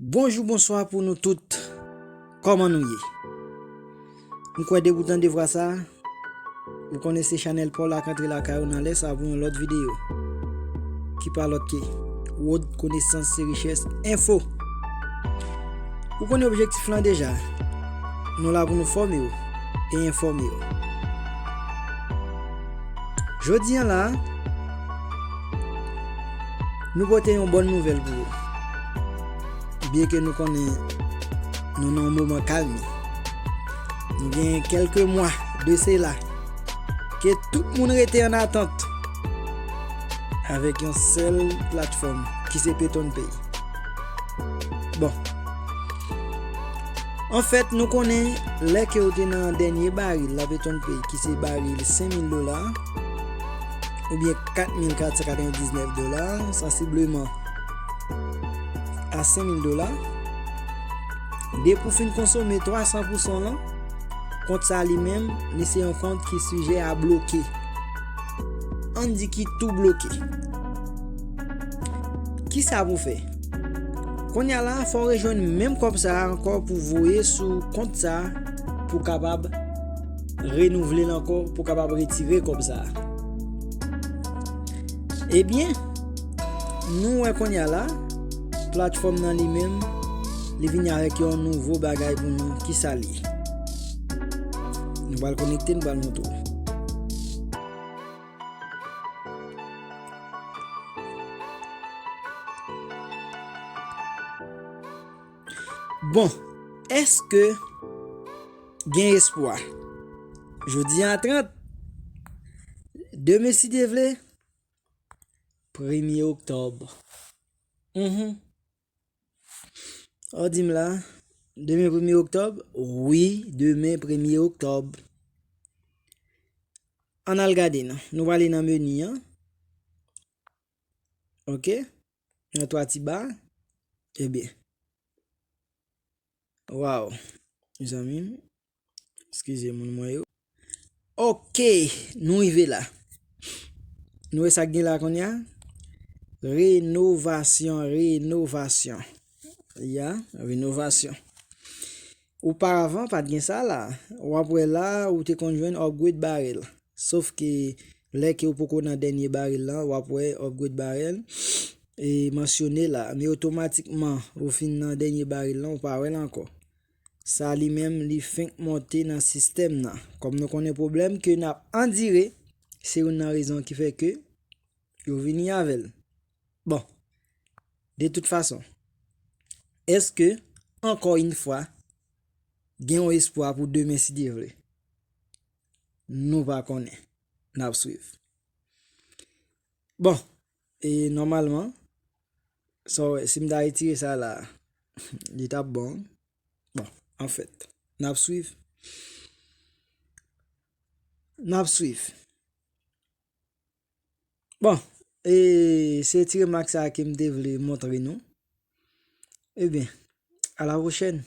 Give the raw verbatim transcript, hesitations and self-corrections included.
Bonjou, bonswa pou nou tout. Kòman nou ye? M kwè depi w tande vwa sa, ou konnen se chanèl pa w la k antre lakay ou nan lè sa pou yon lòt videyo ki pa lòt ke Wòd Konesans se Richès Enfo. Ou konnen objektif lan deja. Nou la pou nou fòme w e enfòme w. Jodi a la, nou pote yon bòn nouvèl pou ou. Byenke nou konnen nou nan yon moman kalmi. Nou gen kèlke mwa de sela ke tout moun rete an atant avèk yon sèl platfòm ki se PetonPay. Bon. Anfèt, nou konnen lè ke w te nan dènye baril la PetonPay, ki se baril senk mil dola, oubyen kat mil kat san katrevendiznèf dola, sansibleman a senk mil dola, depi w fin konsome twa san pou san lan, kont sa li menm, li se yon kont ki sijè a bloke. Ann di ki tou bloke. Kisa pou fè? Kounye a la, fò w rejwenn menm kòb sa a ankò pou voye sou kont sa a pou kapab renouvle l ankò, pou kapab retire kòb sa a. Ebyen, nou wè kounye a la, platfòm nan li menm, li vini avèk yon nouvo bagay pou nou. Kisa l ye? Nou pral konekte, nou pral montre w. Bon, èske gen espwa? Jodi a trant, demen si Dye vle, premye oktòb. Mhm. Ou di m la, demen premye oktòb? Wi, demen premye oktòb. Ann al gade non. Nou prale nan meni an. Ok? Nan twa ti ba. Ebyen. Waw. Mezanmi. Eskize moun mwen yo. Ok, nou rive la. Nou wè sa k gen la kounye a? Renovasyon, renovasyon. Ya, renovasyon. Oparavan, pa t gen sa la. W ap wè la, ou te konn jwenn upgrade barrel. Sof ke lè ke w poko nan dènye baril lan, w ap wè upgrade barrel e mansyone la. Men otomatikman, ou fin nan dènye baril lan, ou pa wè l ankò. Sa li menm, li fenk monte nan sistèm nan. Kòm nou konnen pwoblèm ke n ap andire, se youn nan rezon ki fè ke yo vini avè l. Bon, de tout fason, èske, ankò yon fwa, gen yon espwa pou demen si Dye vle? Nou pa konnen. N ap swiv. Bon, e nòmalman, sa w wè, si m ta retire sa la, li t ap bon. Bon, anfèt, n ap swiv. N ap swiv. Bon, e se ti remak sa ke m te vle montre nou. Ebyen, a la pwochèn.